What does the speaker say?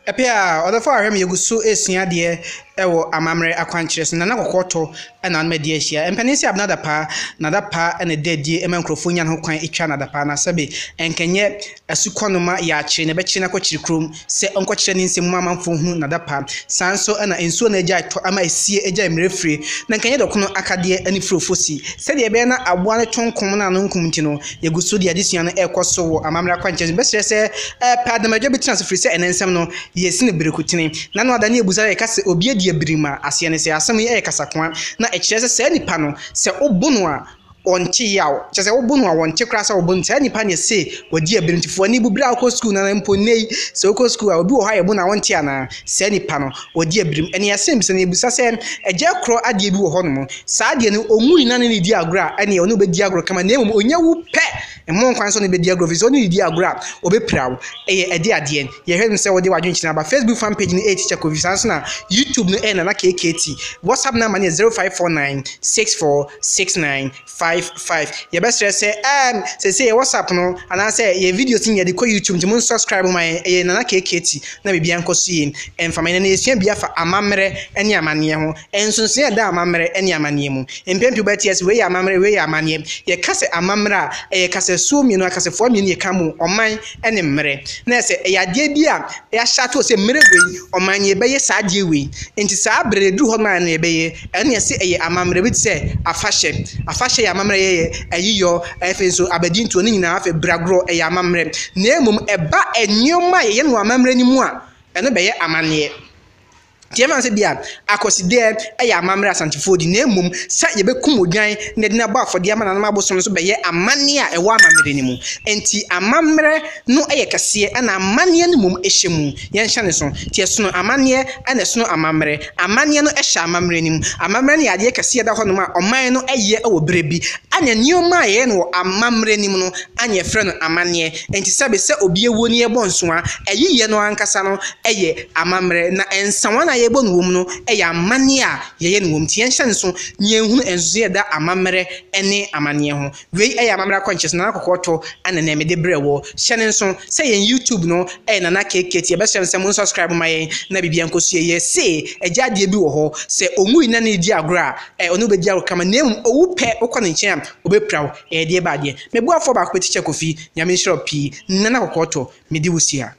Ɛpɛ a, ɔdɔfo a ɔhwɛ me yɛgu so resua adeɛ wɔ amammerɛ akwankyerɛ so. Nana Kɔkɔɔ Tɔ na ama adi ahyia. Mpanin sɛ Abena Dapaa, na Dapaa na ɛda adie ma nkurɔfoɔ nya ho kwan twa no adapaa. Na sɛbe ɛnkɛnyɛ asukɔnoma yɛakyere na ɛbɛkyere no akɔkyere kurom sɛ ɔnkɔkyerɛ ne nsɛm mu ma amanfoɔ hunu n'adapaa. Saa nso na nsuo na agyae tɔ ama esie agyae mmerɛ fire. Na nkɛnyɛ dɔkono akadeɛ ne furofo si. Sɛdeɛ ɛbɛyɛ na aboa no to nkom na ano nkum nti no, Yɛgu so de adesua no rekɔ so wɔ amammerɛ akwankyerɛ so. Bɛsrɛ sɛ pɛ adamadwa bi tena ase firi sɛ ɛnɛ nsɛm no yɛsi no berekutene. Na no ada ne yɛbusa yɛka sɛ obi adi abirim a, aseɛ ne sɛ asɛm yi yɛ kasakoa na ɛkyerɛ sɛ saa nipa no sɛ wobo no a ɔnte yaw. Kyerɛ sɛ wobo no a ɔnte koraa sɛ wobo no. Saa nipa no yɛse wadi abirim. Nti fa w'ani bu berɛ a wokɔ sukuu no anaa mpo nnɛ yi sɛ wokɔ sukuu a obi wɔ hɔ a yɛbo no a wonte anaa? Saa nipa no wadi abirim. Ɛne asɛm bisa no yɛbusa sɛ agya korɔ adeɛ bi wɔ hɔnom Saa adeɛ no, ɔnwui na ne ne di agorɔ a, ɛnneɛ ɔne wo bɛdi agorɔ kama, na mmom ɔnya wu pɛ, mma wo kwan sɛ ɔne bɛdi agorɔ, ɛfiri sɛ ɔne ne di agorɔ a, ɔbɛpira wo. Ɛyɛ ɛde adeɛ. Yɛhwɛ no sɛ wode w'adwenkyerɛ aba. Facebook fan page no ɛyɛ Teacher Kofi, saa nso na YouTube no ɛyɛ Nana KKT. WhatsApp number no yɛ 0549 64 69 55. Yɛbɛsrɛ sɛ ɛɛm seesei yɛ WhatsApp no anaasɛ yɛ videos no yɛde kɔ YouTube nti mo nsubscribe ma yɛn. Ɛyɛ Nana KKT na biribiara nkɔ so yie. Ɛmfa ma yɛn na yɛsua bi afa amammerɛ ne amanneɛ ho. Nsonsonoe a ɛda amammerɛ ne amanneɛ mu. Mpɛn pii wobɛte ase, wei yɛ amammerɛ, wei yɛ amanneɛ. Yɛka sɛ amammerɛ a, ɛyɛ kasasuo mmienu, akasafoa mmienu yɛka mu, ɔman ne mmerɛ. Na ɛsɛ ɛyɛ adeɛ bi a yɛahyɛ ato hɔ sɛ mmerɛ wei, ɔman no yɛbɛyɛ saa adeɛ wei. Nti saa berɛ no ɛduru hɔ nom a na yɛbɛyɛ. Ɛno na yɛse ɛyɛ amammerɛ bi te sɛ afahyɛ. Afahyɛ yɛ amammerɛ yɛyɛ, ayiyɔ, afei nso abadintoɔ ne nyinaa afei bragorɔ ɛyɛ amammerɛ. Na mmom ɛba nneɛma a yɛyɛ no wɔ amammerɛ no mu a, ɛno bɛyɛ amanneɛ. Nti yɛmfa no sɛ bi a Akwasideɛ yɛ amammerɛ a Asantefoɔ di na mmom sɛ yɛbɛkum odwan na yɛde no abɔ afɔdeɛ ama nananom abosom nso bɛyɛ amanneɛ a ɛwɔ amammerɛ no mu. Nti amammerɛ no yɛ kɛseɛ ɛna amanneɛ no mmom hyɛ mu. Yɛnhyɛ no so. Nti ɛsono amanneɛ ɛna ɛsono amammerɛ. Amanneɛ no hyɛ amammerɛ no mu. Amammerɛ no yɛ adeɛ kɛseɛ a ɛda hɔnom a ɔman no yɛ wɔ berɛ bi. Ɛna nneɛma a yɛyɛ no wɔ amammerɛ no mu no ɛna yɛfrɛ no amanneɛ. Enti sɛbe sɛ obi awuo na yɛbɔ nsoa, ayiyɛ no ankasa no yɛ amammerɛ, na nsawa no a yɛbɔ no wɔ mu no yɛ amanneɛ a yɛyɛ no wɔ mu. Nti yɛnhyɛ nso na yɛnhunu nsonoeɛ a ɛda amammerɛ ne amanneɛ ho. Wei yɛ amammerɛ akwankyerɛ so, Nana Kɔkɔɔ Tɔ na nea mede brɛ woɔ. Hyɛ no nso sɛ yɛn YouTube no yɛ Nana KKT, yɛbɛsrɛ mo sɛ mo nsubscribe ma yɛn na biribiara nkɔ so yie. Yɛse agya adeɛ bi wɔ hɔ, sɛ ɔnwui na ne redi agorɔ a, ɛ, ɔne wo bɛdi agorɔ kama, na mmom ɔwu pɛ wokɔ ne nkyɛn a, ɔbɛpira wo. Ɛyɛ deɛ ba adeɛ. Me boafoɔ baako pɛ Teacher Kofi, Nyame nhyira wo pii. Nana Kɔkɔɔ Tɔ, medi wo sia.